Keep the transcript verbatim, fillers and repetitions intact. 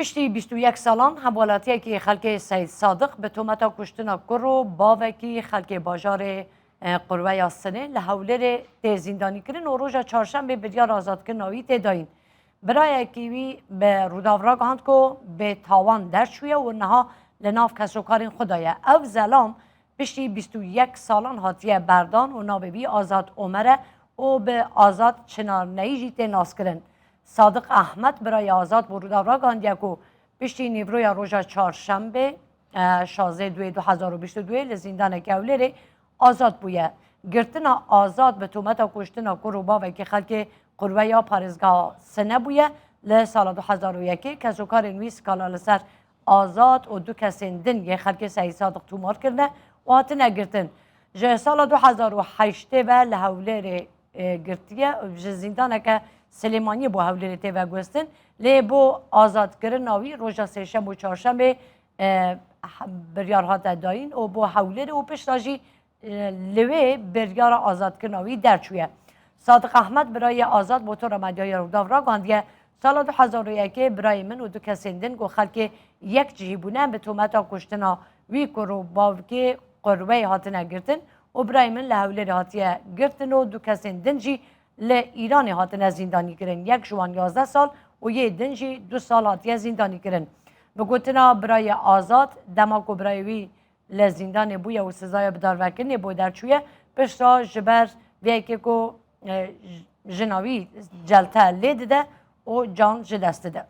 Piştî bîst û yek salan hemwelatiyekî xelkê Seyîd Sadiq bi tometa kuştina kur û bavekî xelkê bajarê, e, Qurweya Sinê li Hewlêrê tê zîndanîkirin û roja çarşembê biryara azadkirina wî tê dayîn. Birayekî wî bi Rûdaw ragihand ku bê tawan derçûye û niha li nav kesokarên xwe de ye. Ev zelam piştî bîst û yek salan hatiye berdan û navê wî Azad Omer e û bi Azad Çinarneyî jî tê naskirin. Sadiq Ehmed, birayê Azad, bo Rûdaw ragihandiye ku piştî nîvroya roja çarşembê, e, şazdeh duê du hezar û bîst û duê li zîndaneke Hewlêrê azad bûye. Girtina Azad bi tometa kuştina kur û bavekî xelkê Qurweya parêzgeha Sine bûye. Li sala du hezar û yekê kesokarên wî skala li ser Azad û du kesên din yê xelkê Seyîd Sadiq tûmar kirine û hatine girtin. Ji sala du hezar û heştê ve li Hewlêrê, e, girtiye, ji zîndaneke Silêmaniyê bo Hewlêrê tê veguhestin. Lê bo azadkirina wî roja sêşem û çarşemê, e, biryar hate dayîn û bo Hewlêrê û pişta jî, e, li wê biryara azadkirina wî derçûye. Sadiq Ehmed, birayê Azad, bo Tora Medyaya Rûdaw ragihandiye, sala du hezar û yekê birayê min û du kesên din ku xelkê yekcihî bûne bi tometa kuştina wî kur û bavkê Qurweyê hatine girtin û birayê min li Hewlêrê hatiye girtin û du kesên din jî li Îranê hatine zîndanîkirin. Yek ji wan yazdeh sal û yê din jî du sal hatiye zîndanîkirin. Bi gotina birayê Azad, dema ku birayê wî li zîndanê bûye û sizaya bidarvekirinê bo derçûye, pişta ji ber vê yekê ku, e, j-, jina wî celte lê dide û can ji dest dide.